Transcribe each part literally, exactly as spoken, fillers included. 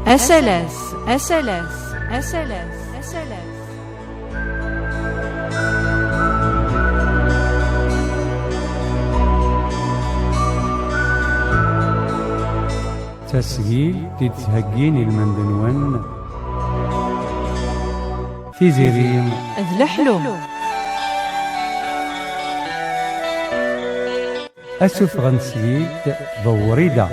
Asalas, asalas, asalas, asalas. Tasgilt i d-ttheggin i lmend-nwen Tiziri d Leḥlu. Asufeɣ n Sgid d Wrida.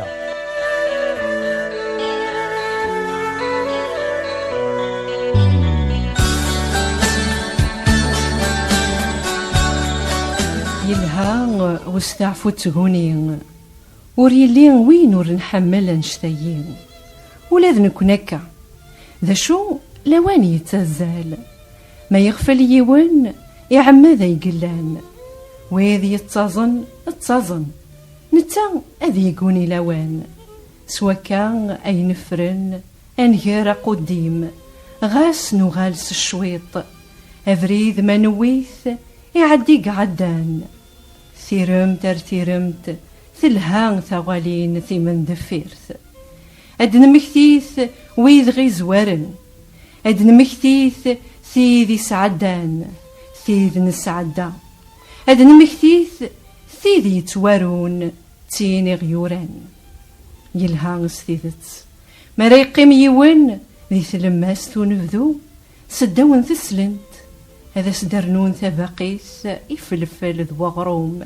Yelha usteɛfu d tguni. Ur yelli win ur nḥemmel annect-agi. Ula d nekkni akka. D acu? Lawan yettazzal. Ma yeɣfel yiwen, iɛemmed ay yellan. Wid yettaẓen, ttaẓen. Netta ad yeguni lawan. S wakka ay nefren, ad nger aquddim, ɣas nuɣal s cwiṭ. Abrid ma newwi-t, iɛeddi i iɛeddan. Tiremt ar tiremt, telha taɣalin timendeffirt. Ad d-nemmektit wid ɣ-izwaren. Ad d-nemmektit tid isɛeddan, tid nesɛedda. Ad d-nemmektit tid yettwarun, d tin i ɣ-yuran. Yelha s tidet. Mi ara yeqqim yiwen di tlemmast unebdu, seddaw n teslent, ad as-d-rnun tabaqit ifelfel d weɣrum,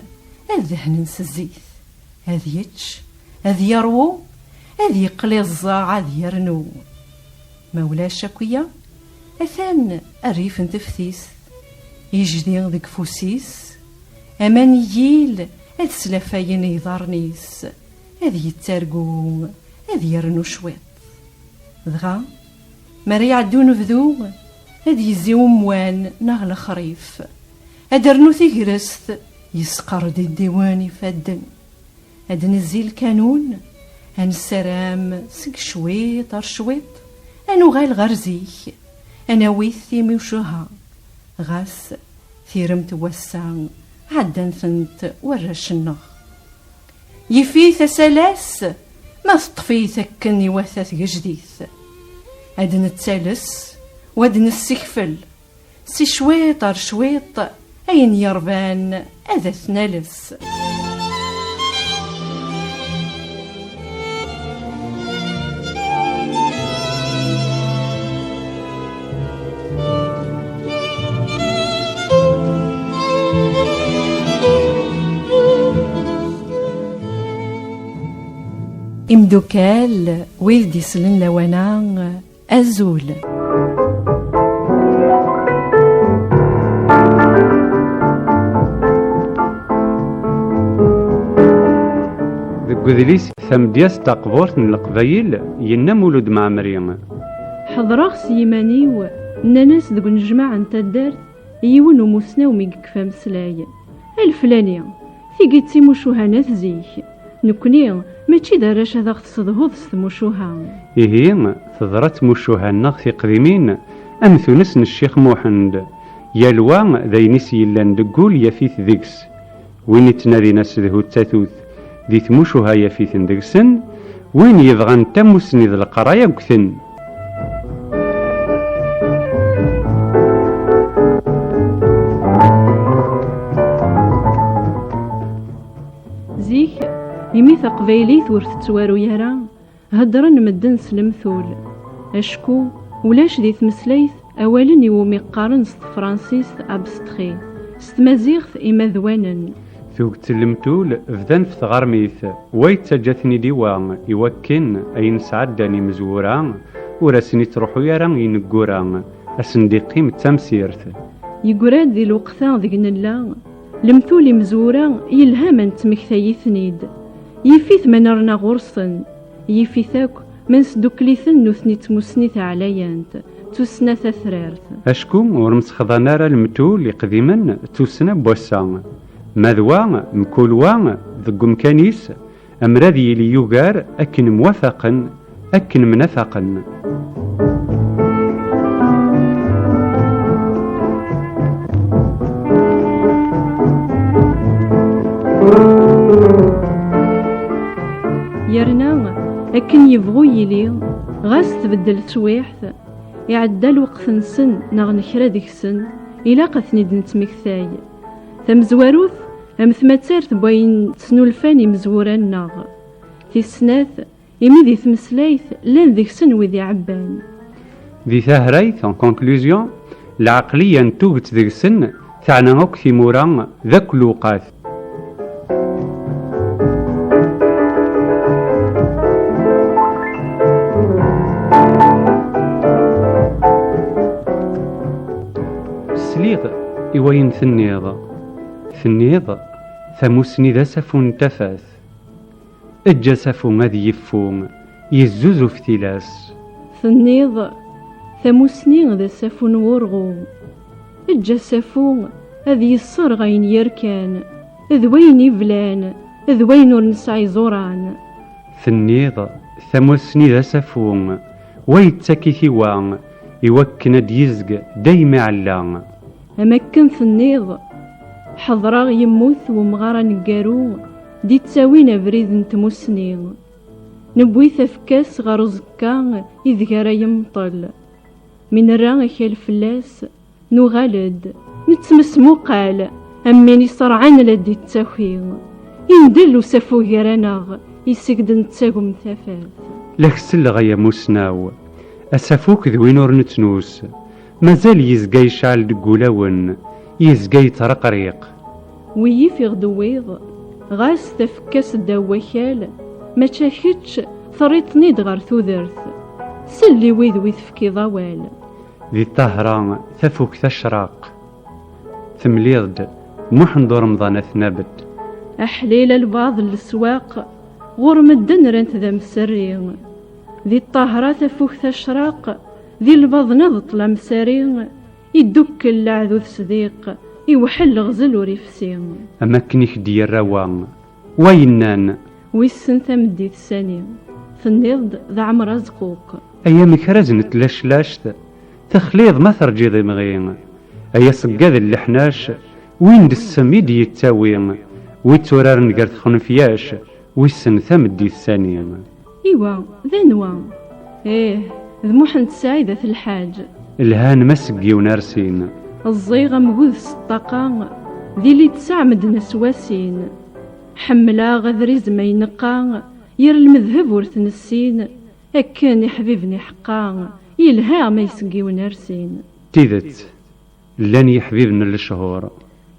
ad dehnen s zzit, ad yečč, ad yerwu, ad yeqqel iẓẓaɛ, ad yernu. Ma ulac akk-ya, atan rrif n teftist, ijdi deg ufus-is, aman n yil ad slafayen iḍarren-is, ad yettargu, ad yernu cwiṭ. Dɣa, mi ara iɛeddi unebdu, ad yezzi umwan neɣ lexrif, ad d-ternu tegrest, yesqerr-d iddiwen ifadden. Ad nezzi lkanun, ad nessaram seg cwiṭ ar cwiṭ, ad nuɣal ɣer zik, ad nawi timucuha. Ɣas, tiremt n wass-a ɛeddan-tent warrac-nneɣ. Yif-it asalas, ma teṭṭef-it akken iwata tgejdit. Ad nettales, u ad nessekfel. Si cwiṭ ar cwiṭ, ayen yerban ad as-nales. Imdukal, wid d-isellen lawan-a, azul. Deg udlis Tamedyazt taqburt n Leqbayel, yenna Mulud Mɛemmri. Ḥeḍreɣ s yiman-iw, nnan-as deg unejmaɛ n taddart, i yiwen umusnaw mi yekfa ameslay. A leflani, tigi d timucuha n at zik. Nekkni, mačči d arrac ad aɣ-tessedhuḍ s tmucuha. Ihi, teḍra tmucuha-nneɣ tiqdimin, am tunes n Ccix Muḥend. Yal wa d ayen i s-yellan deg wul yaf-it deg-s. Win ittnadin asedhu d tatut di tmucuha yaf-iten deg-sen, win yebɣan tamussni d leqraya ggten. Zik, imi taqbaylit ur tettwaru ara, heddren medden s lemtul. Acku ulac di tmeslayt awalen iwumi qqaren s tefransist abstrait, s tmaziɣt imadwanen. Tuget n lemtul bdan f tɣermit, wa yettaǧǧa-ten-id i wa, iwakken ayen sɛeddan imezwura ur asen-ittruḥu ara ineggura, ad sen-d-iqqim d tamsirt. Yeggra-d di lweqt-a deg nella, lemtul imezwura yelha ma nettmektay-iten-id. Yif-it ma nerna ɣur-sen, yif-it akk ma nesdukel-iten nutni d tmussni taɛlayant, d tussna tatrart. Acku ur msexḍan ara lemtul iqdimen d tussna n wass-a. Ma d wa, mkul wa, deg umkan-is, amrad yili yugar akken mwafaqen, akken mnafaqen. Yerna, akken yebɣu yili, Ɣas tbeddel teswiɛt, iɛedda lweqt-nsen neɣ n kra deg-sen, ilaq ad ten-id-nettmektay. Tamezwarut, am tmattart n wayen ttnulfan imezwura-nneɣ. Tis snat, imi di tmeslayt llan deg-sen wid iɛebban. Di tahrayt, en conclusion, lɛeqliya n tuget deg-sen teɛna akk timura d akk lewqat. Sliɣ i wayen tenniḍ. Tenniḍ, tamusni d asafu n tafat. Eǧǧ asafu ad yeffu, yezzuzuf tilas. Tenniḍ, tamusni d asafu n wurɣu. Eǧǧ asafu ad yesserɣ ayen yerkan, d wayen iblan, d wayen ur nesɛi iẓuran. Tenniḍ, tamusni d asafu, wa yettak-it i wa, iwakken ad d-yezg daymi ɛella. Am akken tenniḍ, ḥeḍreɣ yemmut wemɣar aneggaru, d-ittawin abrid n tmusni. Newwi tafekka-s ɣer uẓekka ideg ara yemṭel. Mi nerra akal fell-as, nuɣal-d, nettmesmuqal, am win iṣerɛen la d-ittaki. Indel usafu gar-aneɣ, iseg d-nettagem tafat. La k-selleɣ ay amusnaw, asafuk d win ur nettnus, mazal yezga yecɛel deg wulawen, yezga yettreqriq. Wi yif iɣ d-tewwiḍ, ɣas tafekka-s ddaw wakal, mačči kečč terriḍ-ten-id ɣer tudert. Sell i wid wi tefkiḍ awal. Di ṭṭahra, tafukt acraq. Temliḍ-d Muḥend Uremḍan At Nabet. Aḥlil albaḍ n leswaq, ɣur medden rran-t d amserri. Di ṭṭahra tafukt acraq, di lbaḍna d ṭṭlam sari, iddukkel leɛdud sdiq, iwḥel leɣzel ur ifsi. Am akken i k-d-yerra wa, wa yennan. Wissen tameddit sani, tenniḍ-d d Ɛmer Azquq. Ay amek ara znet laclact, texliḍ ma terǧiḍ imɣi. Ay aṣeggad n leḥnac, win d ssem i d-yettawi, wi tturaren gar txenfyac, wissen tameddit sani. Iwa, d anwa? Ih, d Muḥend Saɛid At Lḥaǧ. Lhan ma seg yiwen ar sin. Ẓẓiɣ amgud s ṭṭaqa, d ili tesɛa medden aswasin. Ḥemmleɣ adriz ma ineqqa, yir lmedheb ur t-nessin, akken iḥbiben iḥeqqa, yelha ma iseggiwen ar sin. Tidet, llan yeḥbiben n lechur.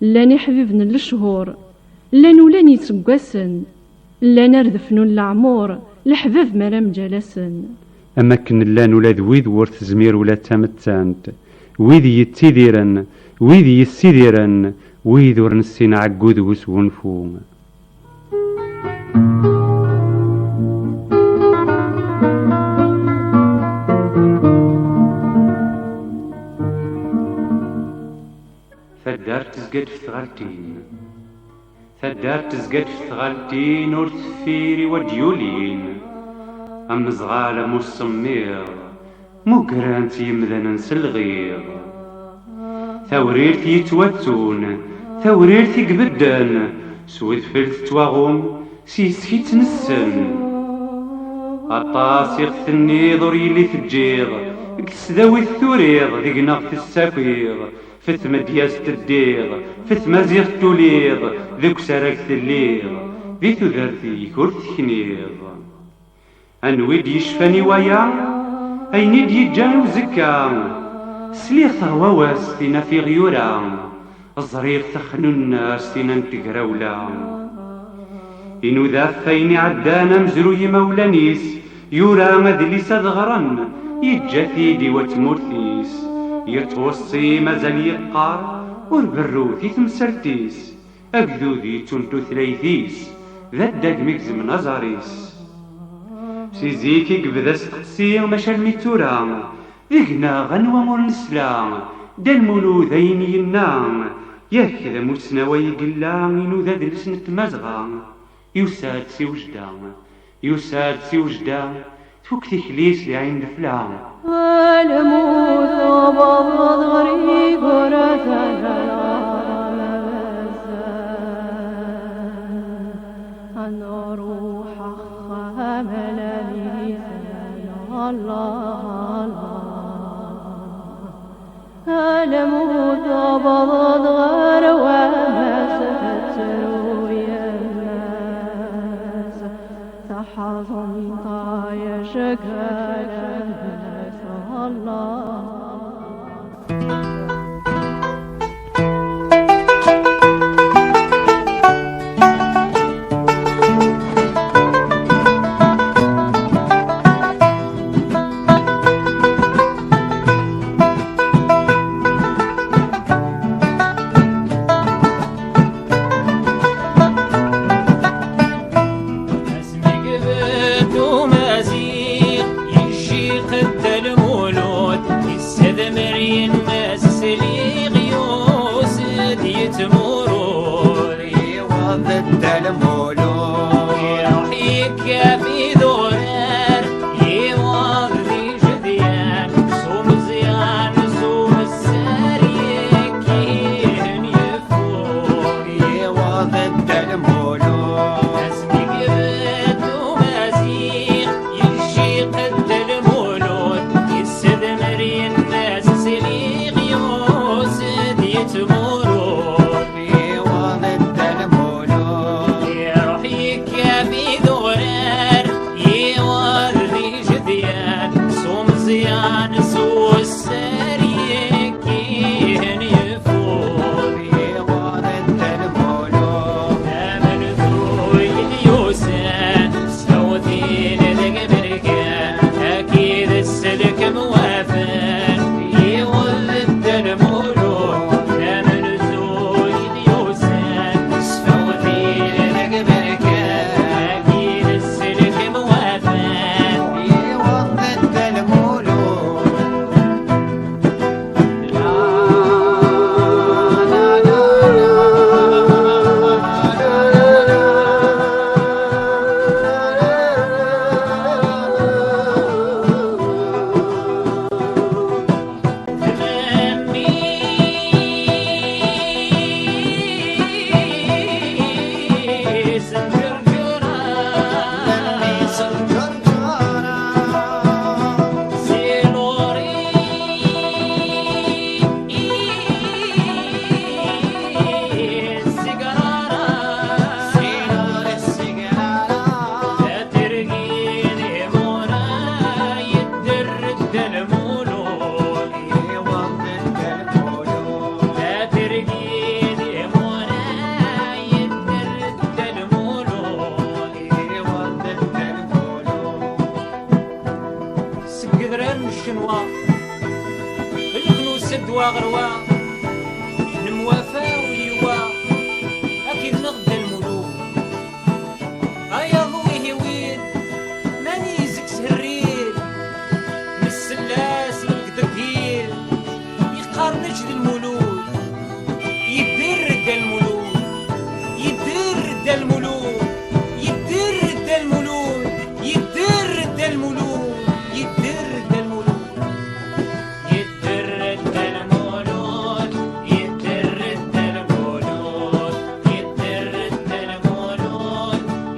Llan iḥbiben n lechur, llan ulan iseggasen, llan ar defnun leɛmur, leḥbab mi ara mǧalasen. Am akken llan ula d wid ur tezmir ula d tamettant, wid yettidiren, wid yessidiren, wid ur nessin aɛeggu deg usgunfu. Taddart tezga-d f tɣaltin. Taddart tezga-d f tɣaltin ur teffir i wa d-yulin. Amezɣal am usemmiḍ, mugren-tt yimdanen s lɣiḍ. Tawrirt yettwattun, tawrirt i ibedden, s wedfel tettwaɣum, s yes-k i tt-nessen. Aṭas i ɣ-tenniḍ ur yelli teǧǧiḍ, deg tesdawit turiḍ, deg-neɣ tessakiḍ, f tmedyazt teddiḍ, f tmaziɣt tuliḍ, deg usarag telliḍ, di tudert-ik ur tekniḍ. Anwi d-yecfan i waya? Ayen i d-yeǧǧa i uzekka. Sliɣ teɣwawas tin af iɣyura. Ẓriɣ taxnunast tin n tegrawla. Inuda ɣef wayen iɛeddan amezruy imawlan-is. Yura adlis ad ɣren. Yeǧǧa-t-id i wat tmurt-is. Yettweṣṣi mazal yeqqar. Ur berrut i temsalt-is. Agdud yettun tutlayt-is, d addag mi gezmen aẓar-is. Si zik i yebda asteqsi, maca almi d tura, deg-neɣ anwa ur nesla? Dda Lmulud ayen yenna, yak d amussnaw ay yella, inuda adles n tmazɣa, yusa-d si wejda. Yusa-d si wejda, tfuk tikli-s di ɛin lefla. Lmut tɣebbreḍ ɣer yiguratan, ad nruḥ axxam, ala mi yesɛa. Lmut tewweḍ-d ɣer wammas, tettru yemma-s, teḥḍen-t ay aceggal-nnes. Allah. Asmi ibedd Umaziɣ, yecciq Dda Lmulud, yessedmer yemma-s s liɣyus d yetmurud. Iwweḍ Dda Lmulud, iruḥ yekkafi d urar, iwweḍ di Jedyan, s umeẓyan, s umessar, yekkihen yeffud. Iwweḍ Dda Lmulud, asmi ibedd Umaziɣ, yecciq Dda Lmulud, yessedmer yemma-s s liɣyus d yetmurud. Iwweḍ Dda Lmulud, iruḥ yekkafi d urar, iwweḍ di Jedyan, s umeẓyan, s usser, yekkihen yeffud. Iwweḍ Dda Lmulud, amenzu i d-yusan, s tawtin deg iberkan, akked sselkem wafan, iwweḍ Dda Lmulud, amenzu i d-yusan, s tawtin deg iberkan, akked sselkem wafan, iwweḍ Dda Lmulud. Seg udrar n ccenwa, lknus ddwa ɣer wa, nemwafa ul yiwa, akked-neɣ Dda Lmulud. Ay aḍu ihiwin, mani izeg sherril, nessellas deg degdil, yeqqaren eǧǧ d Lmulud. Yedder Dda Lmulud, yedder Dda Lmulud, yedder Dda Lmulud, yedder Dda Lmulud, yedder Dda Lmulud. Yedder Dda Lmulud, yedder Dda Lmulud,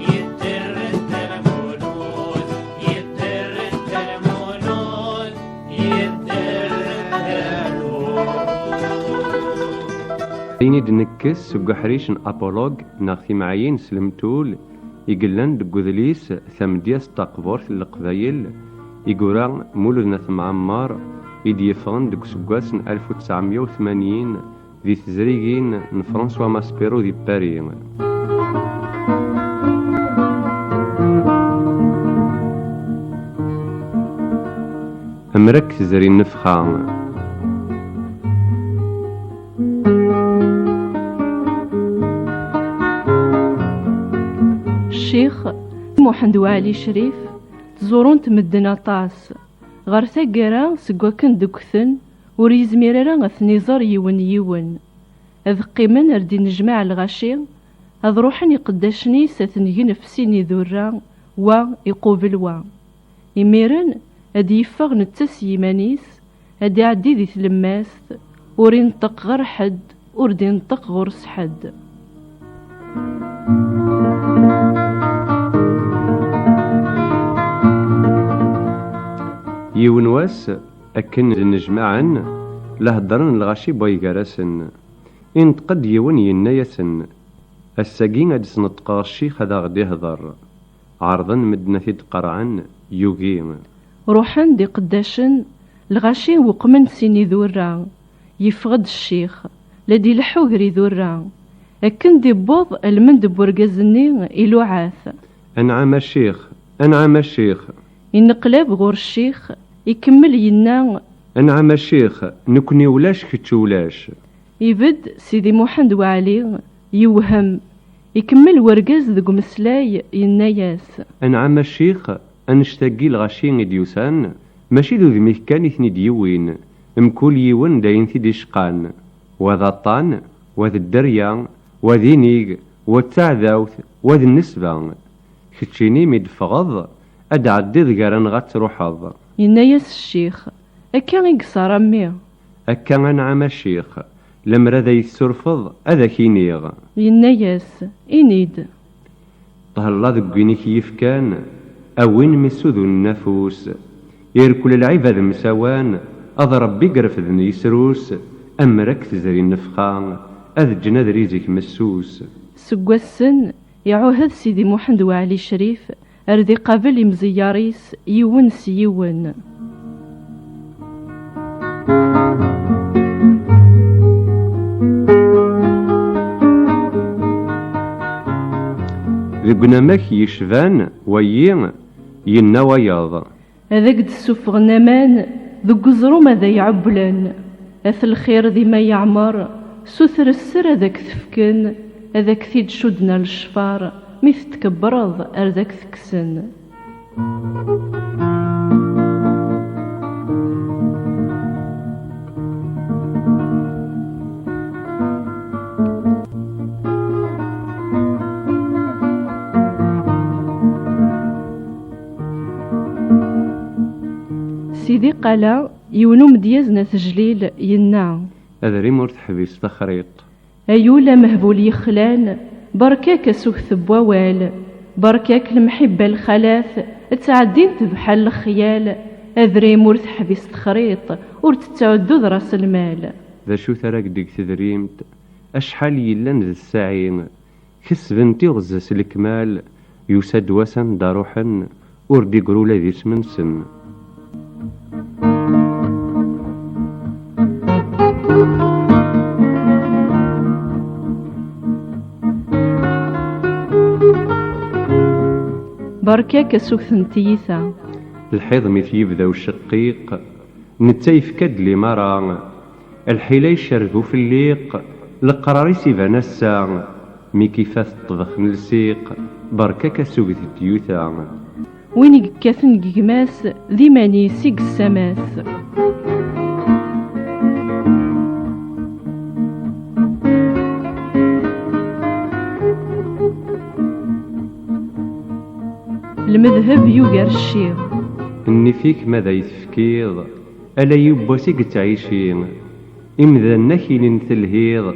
yedder Dda Lmulud, yedder Dda Lmulud, yedder Dda Lmulud. Ayen i d-nekkes seg uḥric n Apolog neɣ timɛayin s lemtul i yellan deg udlis Tamedyazt taqburt n Leqbayel, i yura Mulud n At Mɛemmer, i d-yeffɣen deg useggas n alef u tesɛemya u tmanyin di tezrigin n François Maspero di Paris. Amrak tezri nnefxa. Ccix Muḥend Waɛli Crif, ttẓurun-t medden aṭas. Ɣer taggara, seg wakken d-ggten, ur yezmir ara ad ten-iẓer yiwen yiwen. Ad qqimen ar d-innejmaɛ lɣaci, ad ruḥen iqeddacen-is ad ten-gen f sin idurra, wa iqubel wa. Imiren, ad d-yeffeɣ netta s yiman-is, ad d-iɛeddi di tlemmast, ur inṭeq ɣer ḥedd, ur d-inṭeq ɣur-s ḥedd. Yiwen wass, akken d-nnejmaɛen, la heddren lɣaci n way gar-asen. Inṭeq-d yiwen, yenna-yasen: "Ass-agi ad d-sneṭqeɣ ccix ad aɣ-d-ihder." Ɛerḍen medden ad t-id-qerɛen, yugi. Ruḥen-d iqeddacen, lɣaci weqmen sin idurra. Yeffeɣ-d ccix, la d-ileḥḥu gar idurra. Akken d-iwweḍ, almend n urgaz-nni iluɛa-t. "Anɛam a ccix, anɛam a ccix." Inneqlab ɣur ccix, ikemmel yenna: "Anɛam a ccix, nekni ulac, kečč ulac." Ibedd Sidi Muḥend Waɛli, yewhem. Ikemmel urgaz deg umeslay, yenna-yas: "Anɛam a ccix, annect-agi lɣaci i d-yusan, mačči d udem-ik kan i ten-id-yiwin, mkul yiwen d ayen t-id-icqan. Wa d aṭṭan, wa d dderya, wa d inig, wa d taɛdawt, wa d nnesba. Keččini mi d-teffɣeḍ, ad d-tɛeddiḍ gar-aneɣ ad truḥeḍ." Yenna-yas ccix: "Akka i yeṣṣar a mmi." "Akka, anɛam a ccix, lemmer ad ay-tessurfeḍ, ad ak-iniɣ." Yenna-yas: "Ini-d." "Thella deg win i k-yefkan, a win mi ssudunen afus. Irkel lɛibad msawan, ad Rebbi i irefden yesrus, amer ad k-tezri nnefxa, ad ǧǧen adriz-ik messus." Seg wass-n, iɛuhed Sidi Muḥend Waɛli Crif ar d iqabel imẓiyyar-is yiwen s yiwen. Deg unamek yecban wayi, yenna wayeḍ: "Ad ak-d-ssufɣen aman, deg uẓrum ad ay-ɛewwlen. At lxir di ma yeɛmer, suter sser ad ak-t-fken, ad ak-t-id-cudden ar lecfar, mi tettkebreḍ ar d ak-t-kksen." Sidi Qala, yiwen umedyaz n At Jlil, yenna: "Adrim ur teḥbis texriṭ." Ay ul amehbul yexlan, berka-k asuget n wawal, berka-k lemḥibba lxalat, ttɛeddint bḥal lexyal, adrim ur teḥbis texriṭ, ur tettɛudduḍ ras lmal. D acu-t ara deg tedrimt, acḥal yellan d ssaɛi, kesbent iɣzes lekmal, yusa-d wass anda ruḥen, ur d-iggri ula d isem-nsen. Berka-k asuget n tiyita. Lḥiḍ mi t-yebda uceqqiq, netta yefka-d limara. Lḥila icerreg ufelliq, leqrar-is iban ass-a, mi k-ifat ṭṭbex n lsiq, berka-k asuget n tyuta. Win i yekkaten deg gma-s, d iman-is i yessamas. Lmedheb yugar cci. Nnif-ik ma d ay tefkiḍ, ala yiwwas i yettɛici. Imdanen ad k-inin telhiḍ,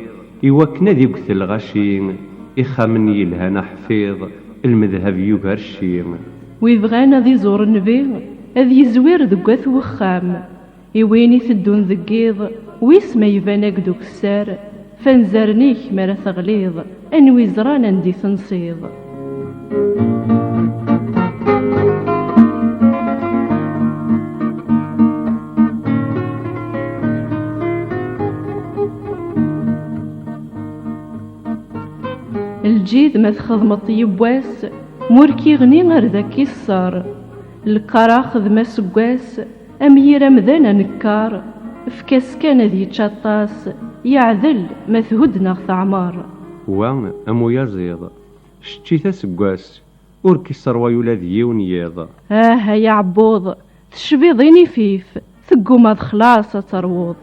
iwakken ad iget lɣaci. Ixxamen yelhan aḥfiḍ, lmedheb yugar cci. Wi bɣan ad iẓur nnbi, ad yezwir deg wat wexxam. I win iteddun deg yiḍ, wis ma iban-ak-d ukessar, f anzaren-ik mi ara teɣliḍ, anwi ẓran anda i tensiḍ. Lǧid ma txedmeḍ yiwwas, murk iɣni ar d ak-iṣṣer. Lkarax d ma seg wass, am yir amdan anekkar, efk-as kan ad yečč aṭas, yeɛdel ma thudd neɣ teɛmer. Wa am uyaziḍ, tečč-it aseggas, ur k-isserway ula d yiwen yiḍ. Ah, ay aɛebbuḍ, tecbiḍ inifif, teggumaḍ xlaṣ ad terwuḍ.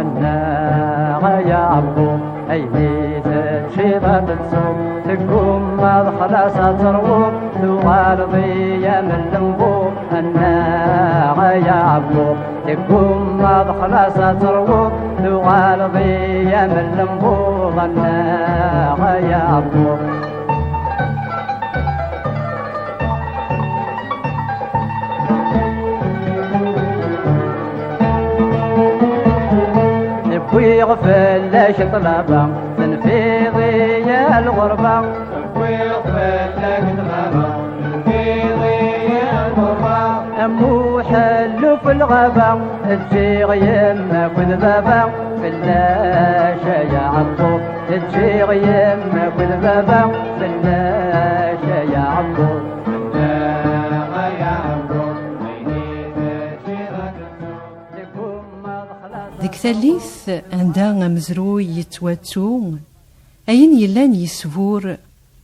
Annaɣ ay aɛebbuḍ, ayen i teččiḍ ad tensuḍ, teggumaḍ xlaṣ ad terwuḍ, tuɣaleḍ-iyi am lembuḍ. Annaɣ ay aɛebbuḍ, teggum Ma d xlas ad terwuḍ, tuɣaleḍ i am lembuḍ, nnaɣ ay aɛebbuḍ. Wwiɣ fell-ak ṭṭlaba, tenfiḍ-iyi lɣerba. Wwiɣ fell-ak ṭṭlaba, tenfiḍ-iyi lɣerba. Am uḥellu f lɣaba, ǧǧiɣ yemma akked baba, fell-ak ay aɛebbuḍ. Ǧǧiɣ yemma akked baba, fell-ak ay aɛebbuḍ. Fell-ak ay aɛebbuḍ. Deg tallit anda amezruy yettwattu, ayen yellan yesbur,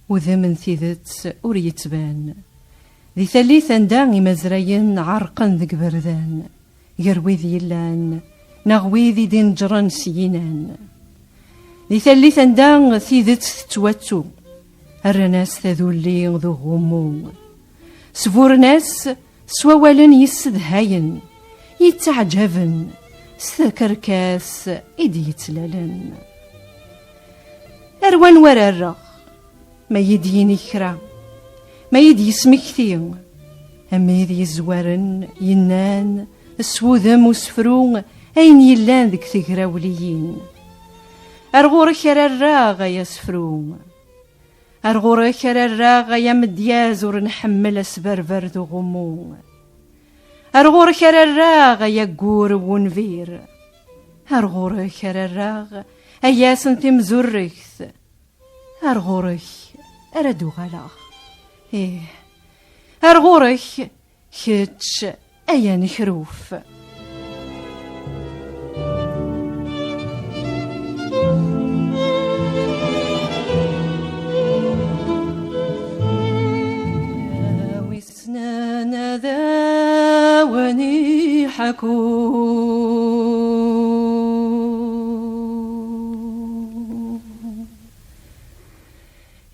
udem n tidet ur yettban. Di tallit anda imazrayen ɛerqen deg iberdan, gar wid yellan neɣ wid i d-ineǧren s yinan. Di tallit anda tidet tettwattu, rran-as taduli d uɣummu. Sburen-as s wawalen yessedhayen, yettaɛǧaben s tkerkas i d-yettlalen. Ar wanwa ara rreɣ, ma yi-d-yini kra, ma yi-d-yesmekti, am wid yezwaren yennan s wudem usefru ayen yellan deg tegrawliyin. Ar ɣur-k ara rreɣ ay asefru. Ar ɣur-k ara rreɣ ay amedyaz ur nḥemmel asberber d uɣummu. Ar ɣur-k ara rreɣ ay aggur n wunbir. Ar ɣur-k ara rreɣ ay ass n timzurregt. Ar ɣur-k ara d-uɣaleɣ. Ih, ar ɣur-k, kečč ay anekruf. Wissen ad awen-iḥku.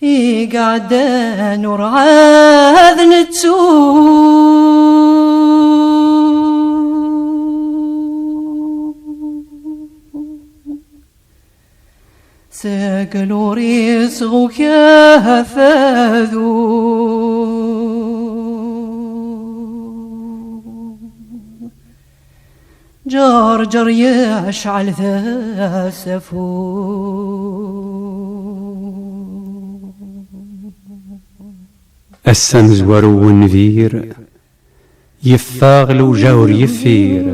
I iɛeddan ur ɛad nettu. Seg lur-is ɣ ukafadu. Ǧerǧer yecɛel d asafu. Ass amezwaru n unbir, yeffeɣ lewja ur yeffir.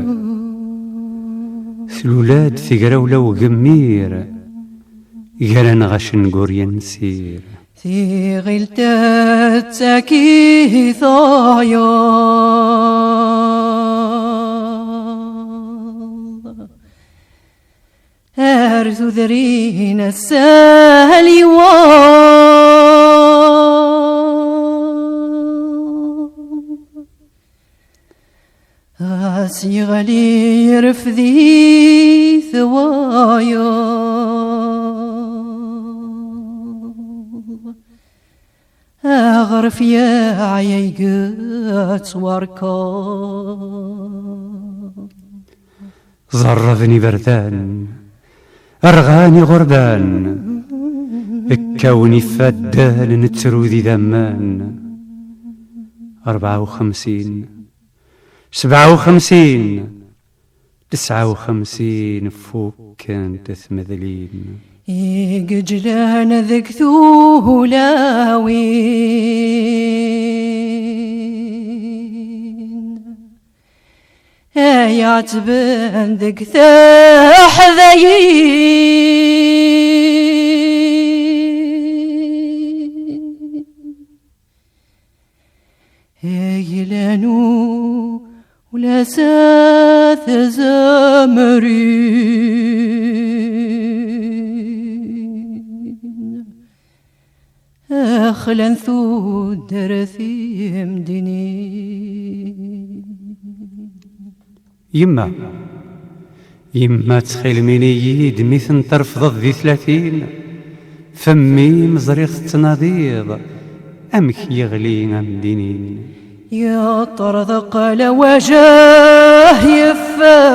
Tlula-d tegrawla ugemmir, gar-aneɣ acengur yennsir. Tiɣilt tettak i tayeḍ. Ar tudrin ass-a liwaḍ. Ɣas yeɣli yerfed-it wayeḍ. Aɣref yeɛya yettwarkeḍ. Ẓerrben iberdan, rɣan iɣerban, kkawen ifadden nettru d idammen. Rebɛa u xemsin, sebɛa u xemsin, tesɛa u xemsin fukkent tmedlin. I yeǧlan deg tulawin, ay ɛettben deg teḥdayin. Ay lanu ula s at zemrin, xlan tuddar timdinin. Yemma, yemma, ttxil-m ini-yi-d mi ten-trefdeḍ di tlatin, f mmi-m ẓriɣ tettnadiḍ, amek yeɣli am ddin-in? Yeṭṭerḍeq lwajah yeffeɣ,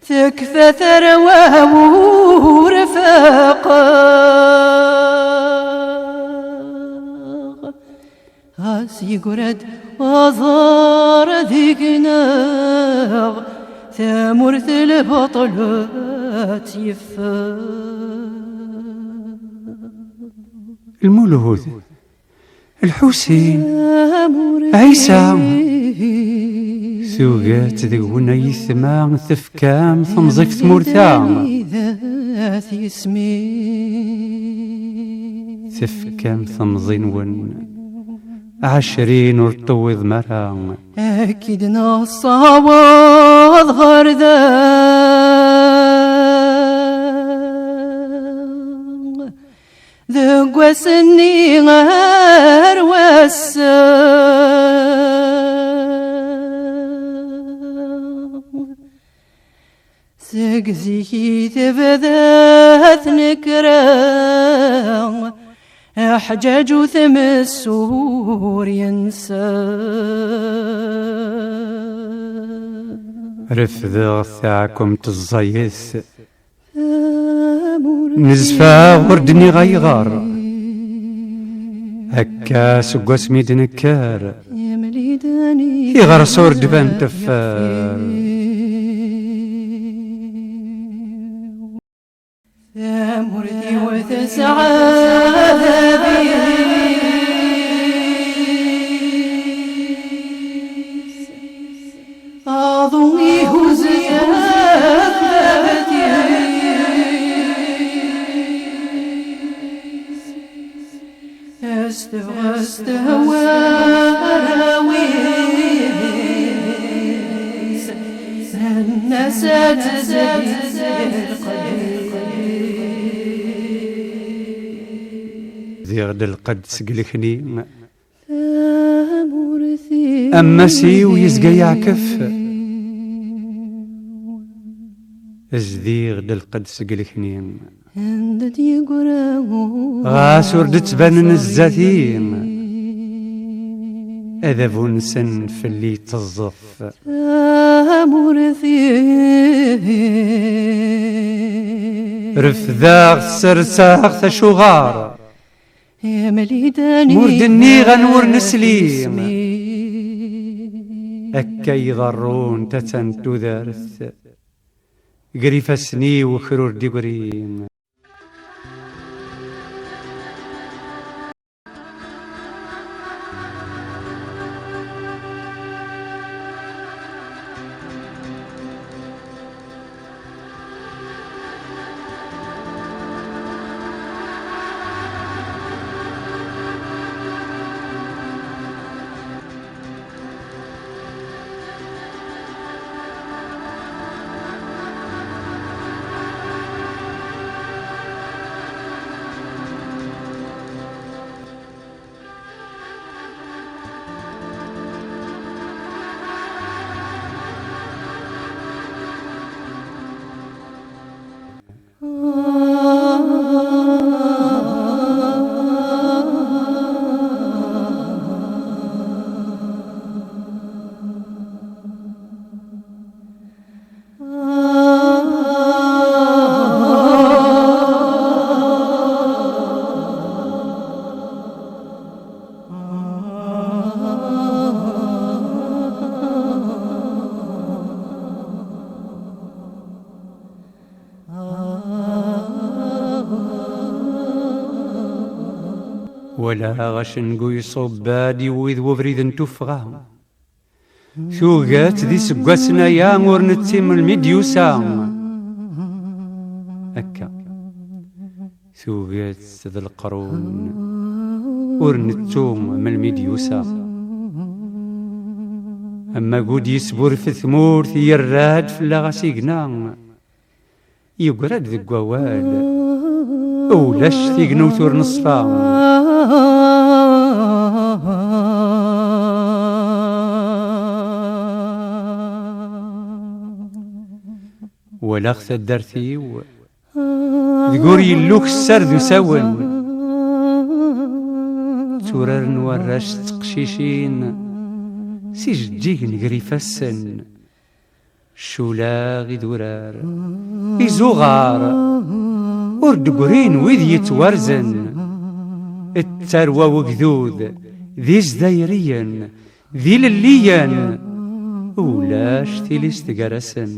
tekfa tarwa ur faqeɣ. Ɣas yeggra-d uẓar deg-neɣ, tamurt n lbaṭel ad tt-yeffeɣ. Lmulud, Lḥusin, Ɛisa. Tuget deg-wen ayetma, tefkam temẓi f tmurt-a. Tefkam temẓi-nwen ɛecrin ur tewwiḍem ara. Ad k-id-nessaweḍ ɣer da. Deg wass-nni ar wass-a, seg zik i tebda tnekra, aḥǧaǧ u tmessur yensa. Refdeɣ taɛkumt ẓẓayet. Nezfa ur d-nniɣ ayɣer. Akka seg wasmi d-nekker, iɣers ur d-ban teffer. Tamurt-iw tesɛa bab-is. Aḍu ihuz, ihuz baba-is. As tebɣa, as tehwa arraw-is, nnas ad tezdi lqedd. Ziɣ-d lqedd seg lekni. Ammas-iw yezga yeɛkef. Zdiɣ-d lqedd seg lekni. Ɣas ur d-ttbanen zdat-i, adabu-nsen fell-i yetteẓẓef. Refdeɣ, sserseɣ tacuɣar. Ma ur d-nniɣ anwa ur nesli. Akka i ḍerrunt, attan tudert. Ger ifassen-iw kra ur d-igri. Walaɣ acengu iṣubb-d i wid wubrid n tuffɣa. Tuget d iseggasen aya ur nettu melmi d-yusa. Akka. Tuget d leqrun ur nettu melmi d-yusa. Amagud yesburfed tmurt, yerra-d fell-aɣ asigna. Yeggra-d deg wawal, ulac tignewt ur neṣfa. Walaɣ taddart-iw deg ur yellu ukessar d usawen. Uraren warrac d teqcicin s ijeǧǧigen gar ifassen. Ccula idurar, izuɣar, ur d-ggrin wid yettwarzen. D tarwa ugdud, d izdayriyen, d ilelliyen, ulac tilist gar-asen.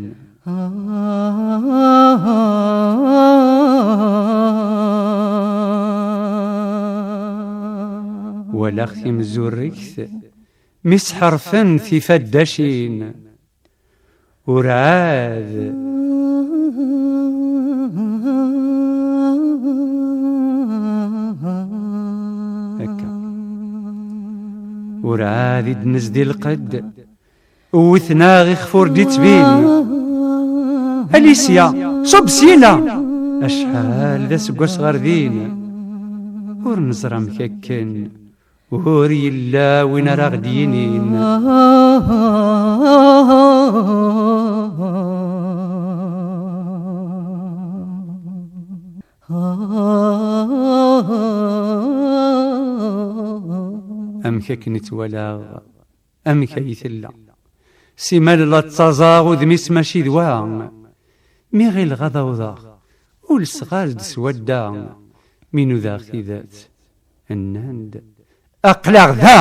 Walaɣ timzurregt mi sḥerfent tifaddacin. Urɛad. Akka. Urɛad i d-nezdi lqedd. Wwten-aɣ ixef ur d-ittbin. Alicia, ṣubb syina! Acḥal d aseggas ɣer din. Ur neẓri amek akken. Ur yella win ara ɣ-d-yinin. Amek akken i tt-walaɣ, amek ay tella. Simal la ttaẓeɣ udem-is mačči d wa. Mi ɣileɣ ad awḍeɣ, ulseɣ-as-d s wadda. Mi nudaɣ tidet, nnan-d, aql-aɣ da!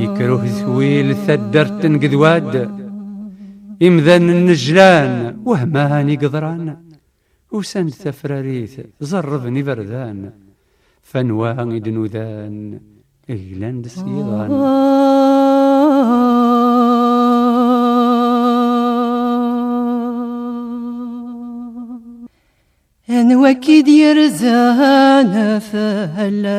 Yekker uhetwil taddart n Gedwad, imdanen nnejlan, wehman i yeḍran. Usan-d tafrarit, zerrben iberdan. Fanwa i d-nudan, glan-d s yiḍan. Anwa k-id-yerzan fell-am?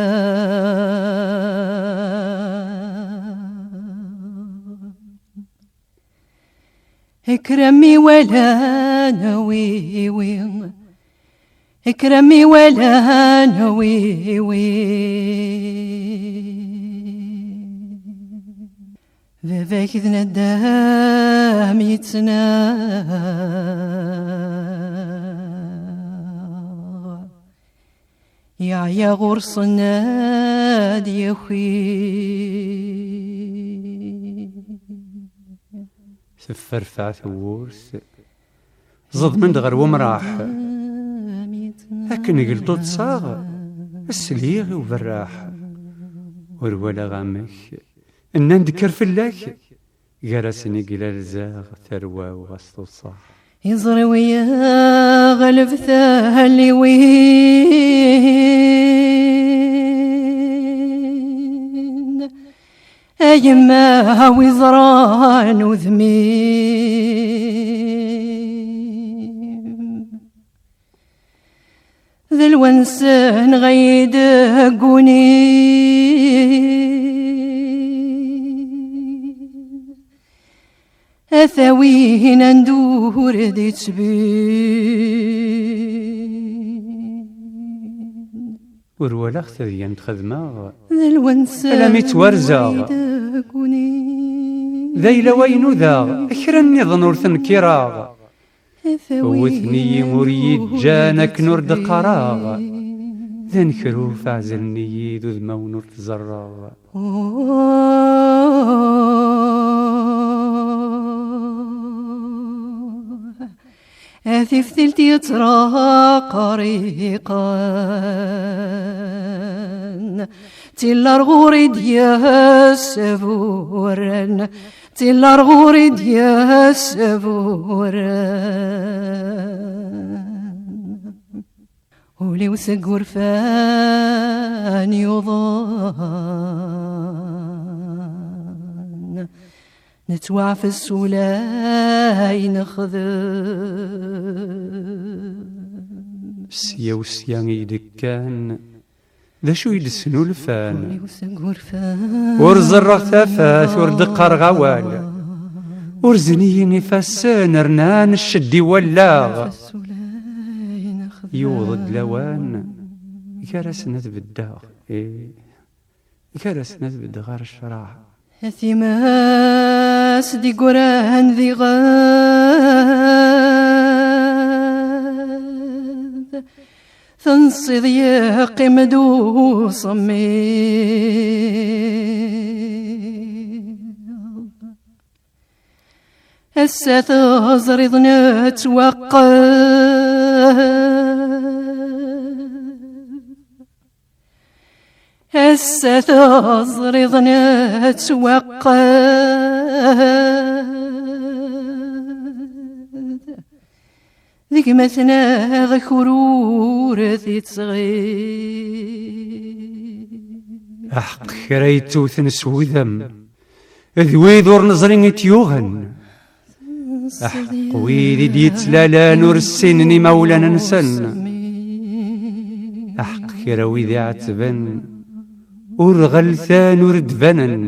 Kker a m-iwalan wiwi, kker a m-iwalan wiwi. Baba-k d naddam yettnaɣ, yeɛya ɣur-sen ad yaki. Tefferfeɛ tewwurt, ẓeḍmen-d ɣer wemraḥ. Akken gelṭuṭṣeɣ, sliɣ i uberraḥ. Ur walaɣ amek, nnan-d kker fell-ak. Gar-asen i glalzeɣ tarwa-w ɣas tuṣaḥ. Iẓri-w yeɣleb talliwin, a yemma wi ẓran udem-im. D lwensen ɣa yi-d-ggunin, a t-awin anda ur d-ittbin. Ur walaɣ tadyant xedmeɣ, d lwensen alammi ttwarzeɣ. Ɣa yi-d-ggunin. D ayla-w ay nudaɣ, kra nniḍen ur t-nkireɣ. Wwten-iyi ur yi-ǧǧan akken ur d-qqareɣ. D anekruf ɛezlen-iyi d udmawen ur t-ẓerreɣ. A tiftilt yettraqriqen, d tilla ar ɣur-i d-yesburen, d tilla ar ɣur-i d-yesburen. Ul-iw seg urfan yuḍen, nettwaɛfes ula i nexdem. Sya u sya i d-kkan, d acu i d-snulfan? Ul-iw seg urfan. Ur ẓerreɣ tafat, ur d-qqareɣ awal. Urzen-iyi ifassen, rnan cced i wallaɣ. Yewweḍ-d lawan, gar-asen ad beddeɣ. Ih, gar-asen ad beddeɣ ɣer ccreɛ. A timas d-igran diɣen, tensiḍ yeqqim-d usemmiḍ. Ass-a teẓriḍ nettwaqqed. Ass-a teẓriḍ nettwaqqed. D gma-tneɣ akrur tittɣi. Aḥeqq kra yettewten s wudem, d wid ur neẓri i t-yuɣen. Aḥeqq wid i d-yettlalan ur ssinen imawlan-nsen. Aḥeqq kra wid iɛettben ur ɣellten ur d-banen.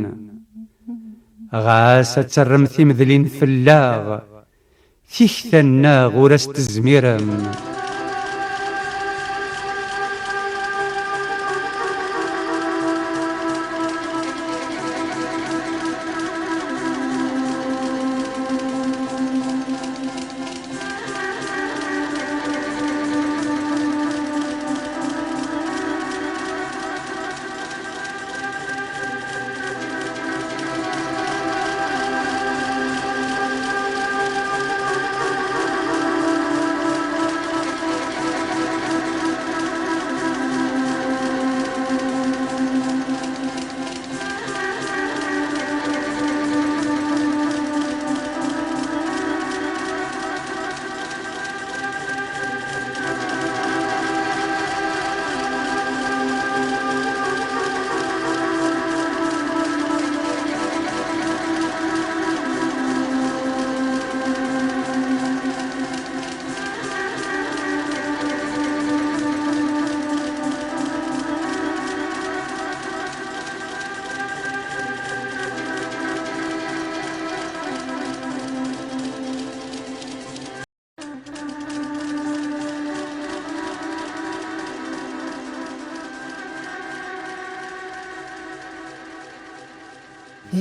Ɣas ad terrem timedlin fell-aɣ, tikta-nneɣ ur as-tezmirem.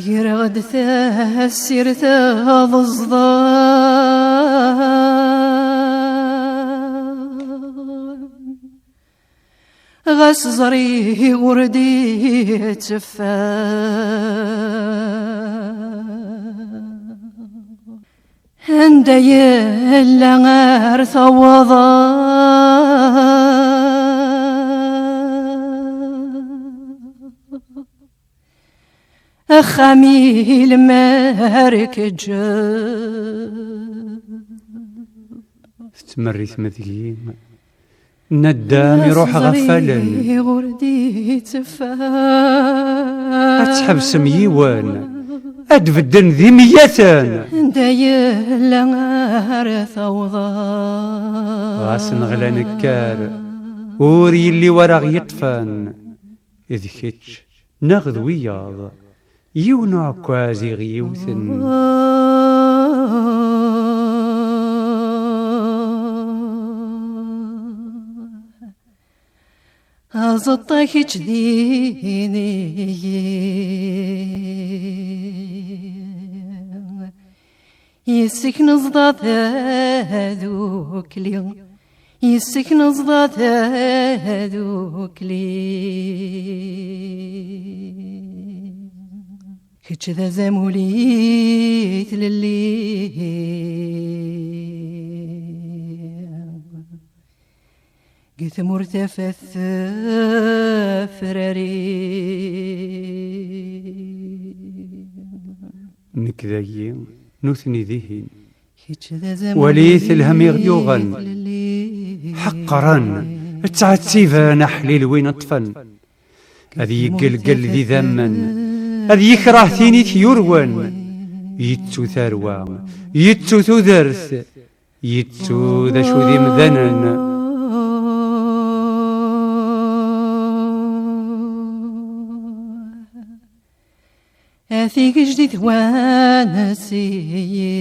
Greɣ-d tasirt aḍeẓḍan, ɣas ẓriɣ ur d-itteffeɣ. Anda yella ar tawḍeḍ? Axxam i lemmer keǧǧeɣ. Tettmerritem deg-i. Naddam iruḥ ɣef allen. Ur d-itteffeɣ. Ad tḥebsem yiwen, ad bedden d imeyyaten. Anda yella ara tawḍeḍ? Ɣas neɣla nekker, ur yelli wara ɣ-yeṭṭfen. D kečč neɣ d wiyaḍ, yiwen uɛekkaz iɣ yiwten. Aẓeṭṭa kečč d inigi. Yes-k neẓḍa tadukli, yes-k neẓḍa tadukli. Kečč d azamul i tlelli. Deg tmurt tafat tefrari. Nekk dagi, nutni dihin. Kečč d azamul. Walit lhem i ɣ-yuɣen. Ḥeqqren, ttɛettiben aḥlil win ṭṭfen. Ad yeggelgel d idammen, ad yekreh tin i t-yurwen. Yettu tarwa, yettu tudert, yettu d acu d imdanen. A tigejdit wanasiyi.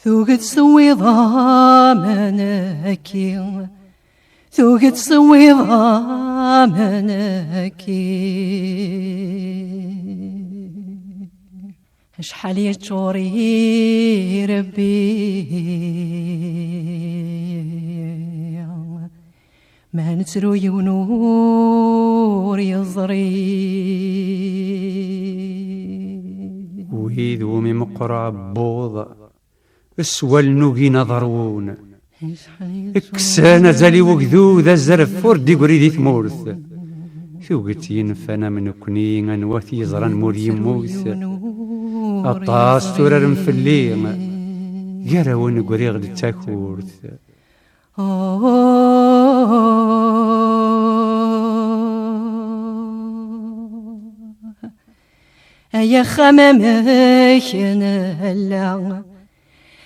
Tuget s wiḍ am nekki, tuget s wiḍ am nekki. Acḥal yeččur irebbi, ma nettru yiwen ur yeẓri. Wid wumi meqqer aɛebbuḍ, s wallen ugin ad ṛwun. Kksen azal i wegdud, azref ur d-igri di tmurt. Tuget yenfan am nekni, anwa t-yeẓran ma ur yemmut. Aṭas tturaren fell-i, gar-awen griɣ-d d takurt. Ay axxam amek nella,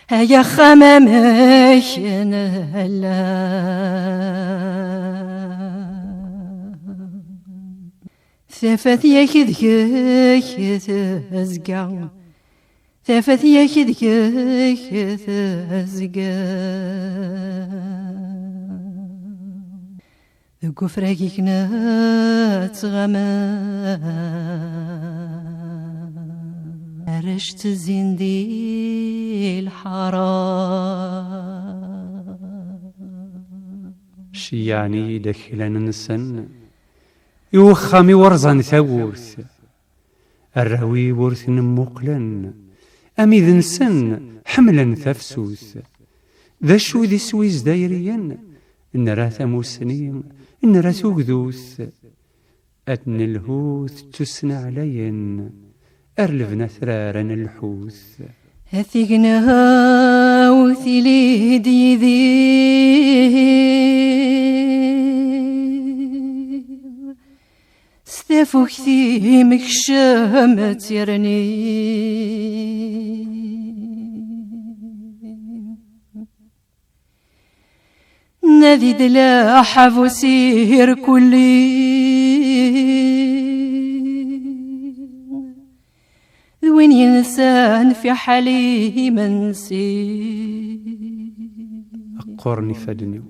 ay axxam amek nella. Tafat yak deg-k tezga, tafat yak deg-k tezga. Deg ufrag-ik nettɣama, arrac ttezzin di lḥara. Ceyyɛen-iyi-d aklan-nsen i uxxam-iw rẓan tawwurt. Arraw-iw ur ten-mmuqlen, amid-nsen ḥemmlen tafsut. D acu d iswi izdayriyen? Nra tamusni, nra tugdut. Ad nelhu tettusnaɛlayen, ar lebnat raren lḥut. A tignawt ili-d yid-i. S tafukt-im kcem tirni. Nadi-d leḥbus irkulli. D win yensan fiḥel imensi. Qquren ifadden-iw.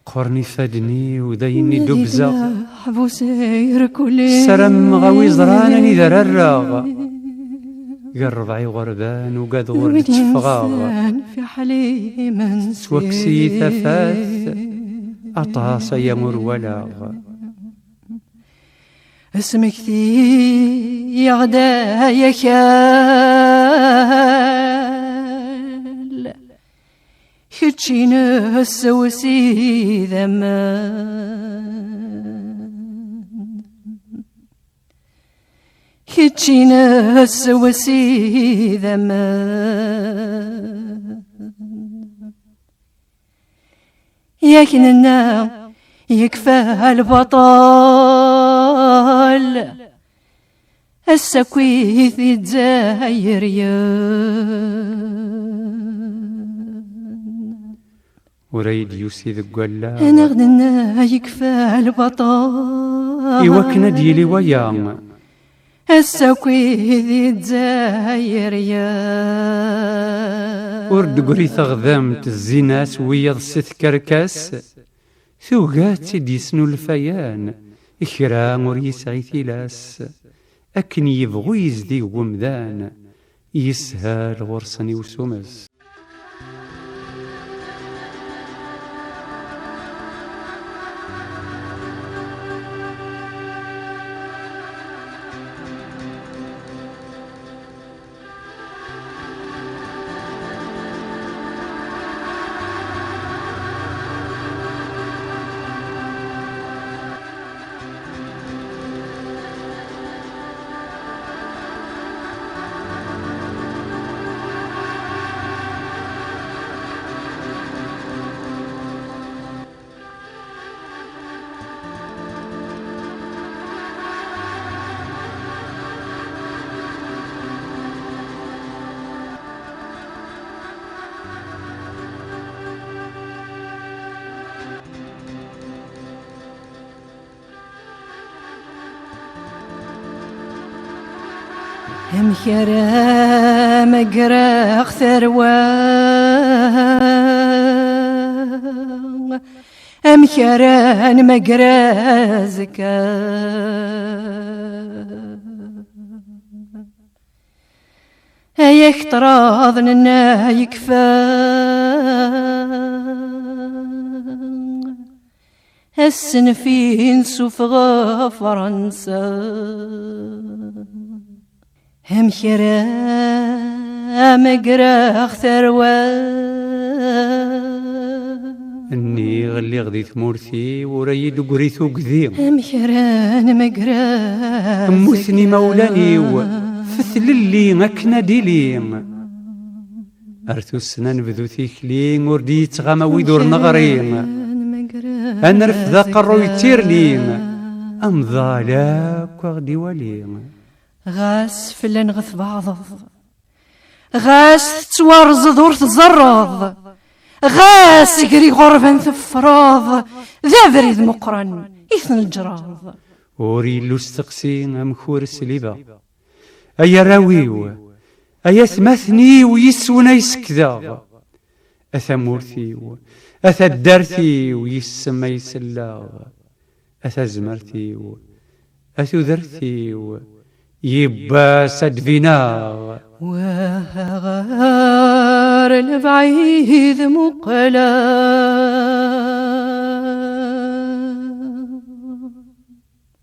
Qquren ifadden-iw, d ayen i d-ubzeɣ. Ssarameɣ a wi ẓran anida ara rreɣ. Gar ṛebɛa iɣerban ugadeɣ ur d-tteffɣeɣ. Tettwakkes-iyi tafat, aṭas aya ur walaɣ. Smekti-yaɣ-d ay akal. Kečč ines wes idammen. Kečč ines wes idammen. Yak nenna yekfa lbaṭel. Ass-a akk i t-izzayriyen. Ur ay-d-yusi deg wallaɣ. Anaɣ d-nenna yekfa lbaṭel. Iwakken ad d-yili waya. Ass-a akk i t-izzayriyen. Ur d-tegri teɣdemt, zzin-as wiyaḍ s tkerkas. Tuga-tt-id yesnulfayen, Kra ur yesɛi tilas, akken yebɣu yezdig wemdan, yeshel ɣur-sen i usumes. Amek ara megreɣ tarwa? Amek ara nmager azekka? Ay akteṛ-aḍ nenna yekfa, ass-n fin sufɣeɣ Fransa. Amek ara megreɣ tarwa? Nniɣ lliɣ di tmurt-iw, ur iyi-d-tegri tugdi. Amek ara nmeger? Mmuten imawlan-iw, fetlelli akken ad d-ili. Ar tussna nebdu tikli, ur d-yettɣama wid ur neɣri. Ad nerfed aqerruy d tirni, amḍal akk aɣ-d-iwali. Ɣas fell-aneɣ tbeɛdeḍ, ɣas tettwarzeḍ ur tẓerreḍ, ɣas gar iɣurban teffreḍ, d abrid meqqren i tneǧreḍ. Ur yelli usteqsi amek ur slibeɣ. Ay arraw-iw, ay atmaten-iw, yis-wen ay sekdeɣ. A tamurt-iw, a taddart-iw, yis-m ay selleɣ. A tazmert-iw, a tudert-iw, yibbas ad d-binaɣ. Wah ɣer lebɛid muqleɣ,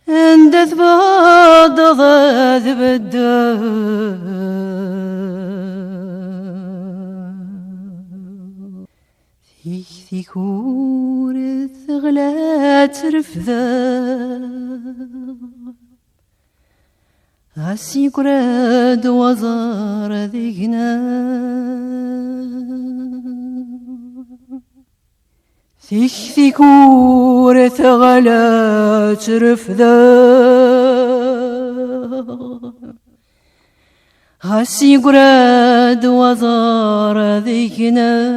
anda tbeddeḍ ad beddeɣ. Tikti-k ur teɣla ad terfed, ɣas yeggra-d waẓar ad igneɣ. Tikti-k ur teɣla ad terfed, ɣas yeggra-d waẓar ad igneɣ.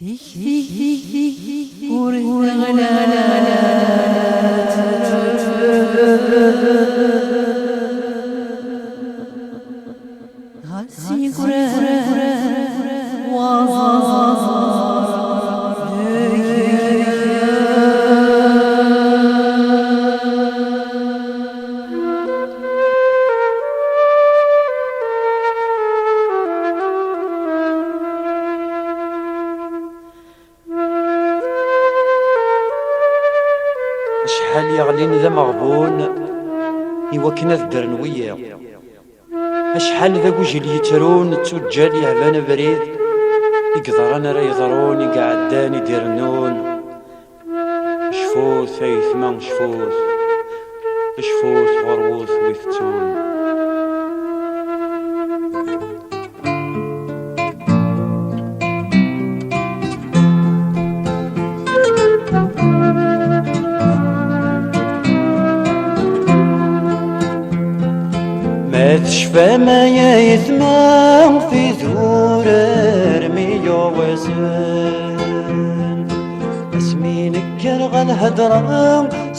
Tikti-k ur teɣla ad terfed. Ɣas yeggra waẓar deg-k. Acḥal yeɣlin d ameɣbun i wakken ad ddren wiyaḍ. Acḥal d agujil yettrun d tuǧǧal yehban abrid i yeḍran ara yeḍrun i iɛeddan i d-irennun. Cfut, ay aytma, cfut. Cfut ɣurwet wi tettun. Ma tecfam ay aytma f idurar mi yuɣ wazen, asmi nekker ɣer lhedra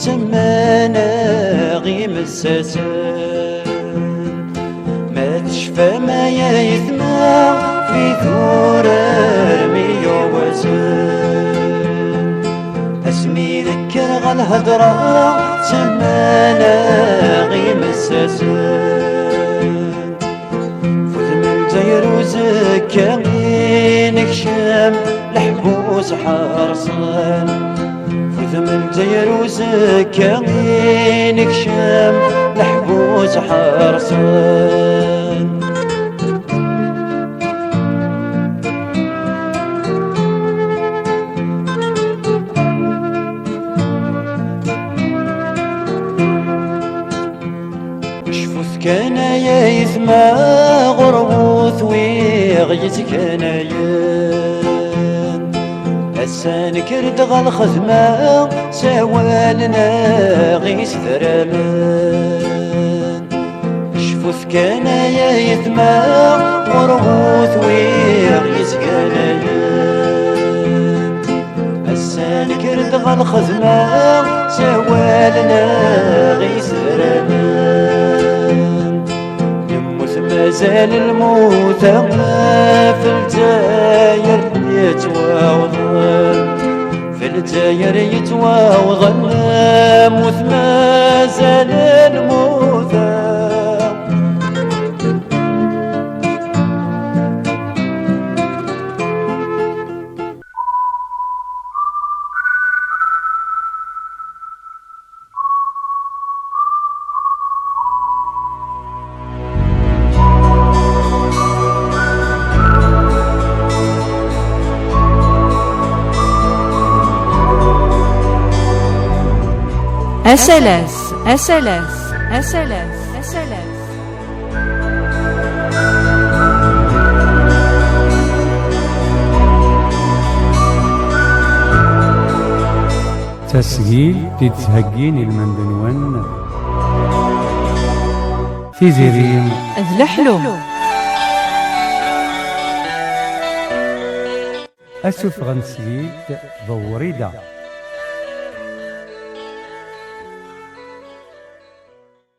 semman-aɣ imessasen. Ma tecfam ay aytma f idurar mi yuɣ wazen, Lhedra ttemmanaɣ imessasen. Fudem Lezzayer uzekka i nekcem leḥbus ḥerṣen. Fudem Lezzayer uzekka i nekcem leḥbus ḥerṣen. Cfut kan ay aytma, ɣur-wet wiɣ yetganayen. Ass-a nekker-d ɣer lxedma, s awal-nneɣ iseframen. Cfut kan ay aytma, ɣur-wet wiɣ yetganayen. Ass-a nekker-d ɣer lxedma, s awal-nneɣ iseframen. Yemmut mazal lmut, f Lezzayer yettwawḍen. F Lezzayer yettwawḍen, lmut mazal lmut. Asalas, asalas, asalas, asalas. Tasgilt i d-ttheggin i lmend-nwen Tiziri d Leḥlu. Asufeɣ n tesgilt d Wrida.